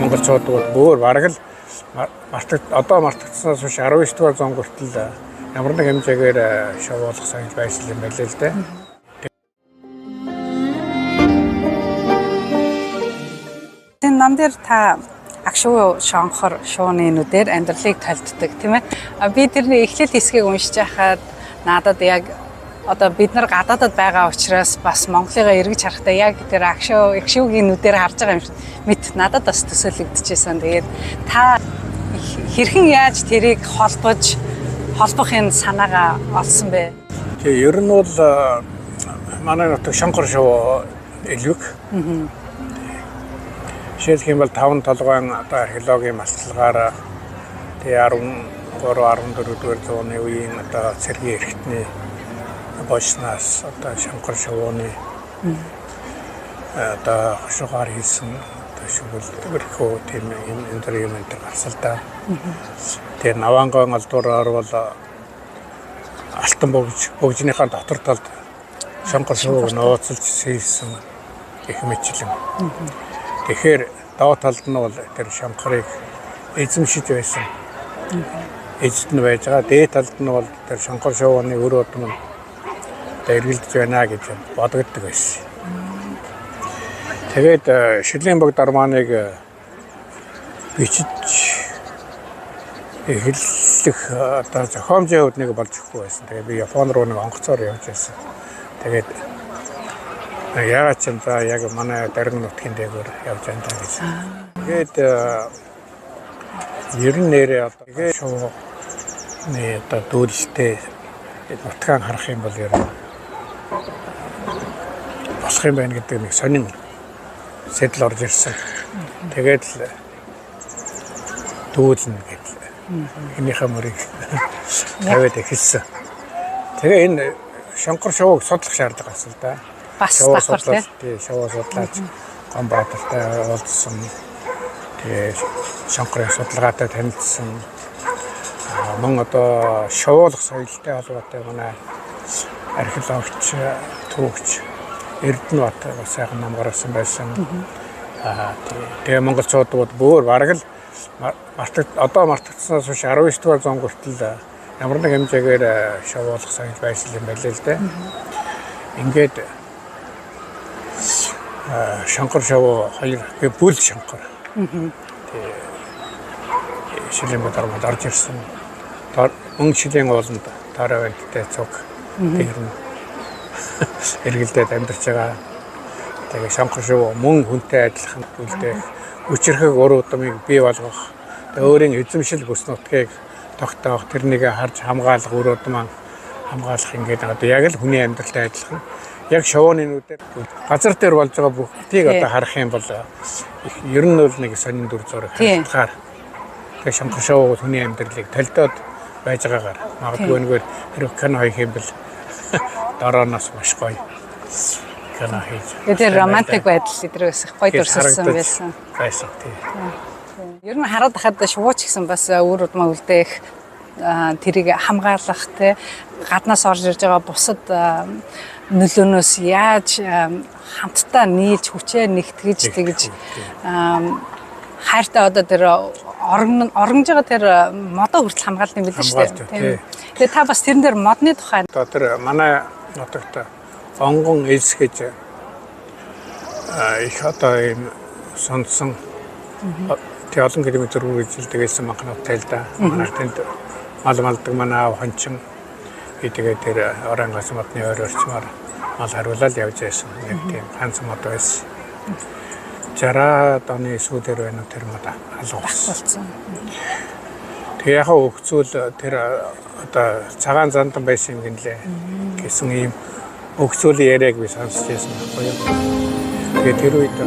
Монголчууд бол бүр бараг л одоо мартагдсанаас хойш 19 дугаар зуун хүртэл ямар нэг хэмжээгээр шувуулах соёл байсан юм байлээ л дээ. Энэ нам дээр та агшуу шонхор шууны нүдээр амьдралыг толддог, тийм ээ. Би тэрний эхлэл хэсгийг уншиж байхад надад яг одоо бид нар гадаадад байгаа учраас бас Монголыгаа эргэж харахдаа яг тэр агшуугийн нүдээр харж байгаа юм шиг мэт надад бас төсөөлөгдөжсэн. Тэгээд та хэрхэн яаж тэрийг холбох энэ санаагаа олсон бэ? Тэгээ ер нь бол манай нутаг шонхор шувуу элвэг. Жишээлх юм бол 5 толгойн одоо археологийн малтлагаар тэгээ 13 14 дугаар зууны үеийн одоо цэргийн эрхтний бошнаас одоо шонхор шувууны одоо хошуугаар хийсэн одоо шүгэл тийм юм энэ төр юм энэ төр гарсан л да. Тэгээ Навангон олдвроор бол алтан бөгжнийхаа дотор талд шонхор шувууг нууцлж хийсэн гэх мэтчлэн. Тэгэхээр доод талд нь бол тэр шонхорыг эзэмшиж байсан. Эзэд нь байж байгаа. Дээд талд нь бол тэр шонхор шувууны үр удам нь эргэлдэж байна гэж бодогддог байсан. Тэгээд Шилийн бог дармааныг бичиж эхлэх одоо зохиомжийн хувьд нэг болж өгөхгүй байсан. Тэгээд би Япон руу нэг онгоцоор явж байсан. Тэгээд яагаад ч юм за яг манай дарган нутгийн дээгүүр явж байна даа гэж. Тэгээд ер нь нэрээ одоо тэгээд шувууны одоо дүүлэлтэй нутгаан харах юм бол ер нь болох юм байна гэдэг нэг сонин сэтэл орж ирсэн. Тэгээд л дүүлнэ гэдэл. Энийхээ мөрийг тавиад эхэлсэн. Тэгээ энэ шонхор шувууг судлах шаардлага гарсан л да. Бас давхар тий. Шувуу судлаач Гонбаатартай уулзсан. Тэгээ шонхорын судалгаатай танилцсан. Мөн одоо шувуулах соёлтой холбоотой манай археологч, түүхч Эрдэнэбат бас сайхан ном гаргасан байсан. Тэгээ монголчууд бол бүр бараг л одоо мартагдсанаас хойш 19 дугаар зуун хүртэл ямар нэг хэмжээгээр шувуулах соёл байсан юм байлээ л дээ. Ингээд шонхор шувуу хоёр бүл шонхор. Тэгээ Шилийн бог дарманд орж ирсэн. Мөн Шилийн ууланд Таравенттэй цуг тэр нь эргэлдээд амьдарч байгаа. Тэгээ шонхор шувуу мөн хүнтэй адилхан үлдээх хүчирхэг ур удмыг бий болгох, тэгээ өөрийн эзэмшил бүс нутгийг тогтоох, тэрнийг харж хамгаалах, үр удмаа хамгаалах ингээд одоо яг л хүний амьдралтай адилхан. Яг шувууны нүдээр газар дээр болж байгаа бүгдийг одоо харах юм бол ер нь бол нэг сонин дүр зураг харагдахаар тэгээ шонхор шувуу хүний амьдралыг толдоод байж байгаагаар магадгүй нэгээр хэрэг кино хийх юм бол дараанаас маш гоё кино хийж. Тэр романтик байдал эдрээс их гоё дүрсэлсэн байсан. Байсан тий. Ер нь хараад хахад шувууч гэсэн бас үр удмаа үлдээх тэрийг хамгаалах тий гаднаас орж ирж байгаа бусад нөлөөнөөс яаж хамтдаа нийлж хүчээ нэгтгэж тэгж хайртай одоо тэр оргонж байгаа тэр модоо хүртэл хамгаалт юм билээ шүү дээ. Тэгээ та бас тэрэн дээр модны тухай одоо тэр манай нутагт онгон элс гэж их одоо ийм сонсон тэг олон километр үргэлжилдэг элсэн манхнуудтай л да. Манай тэнд мал малдаг манай аав хончин тэгээ тэр оройн гас модны ойр орчмоор мал хариулаад явж байсан. Нэг тийм ганц мод байсан. 60-аад оны сүүлээр байна тэр мод алга болсон. Тэгээ яг өгцүүл тэр одоо цагаан зандан байсан юм гинлээ гэсэн ийм өгцүүлийн яриаг би сонсч байсан байхгүй юу. Тэгээ тэр үед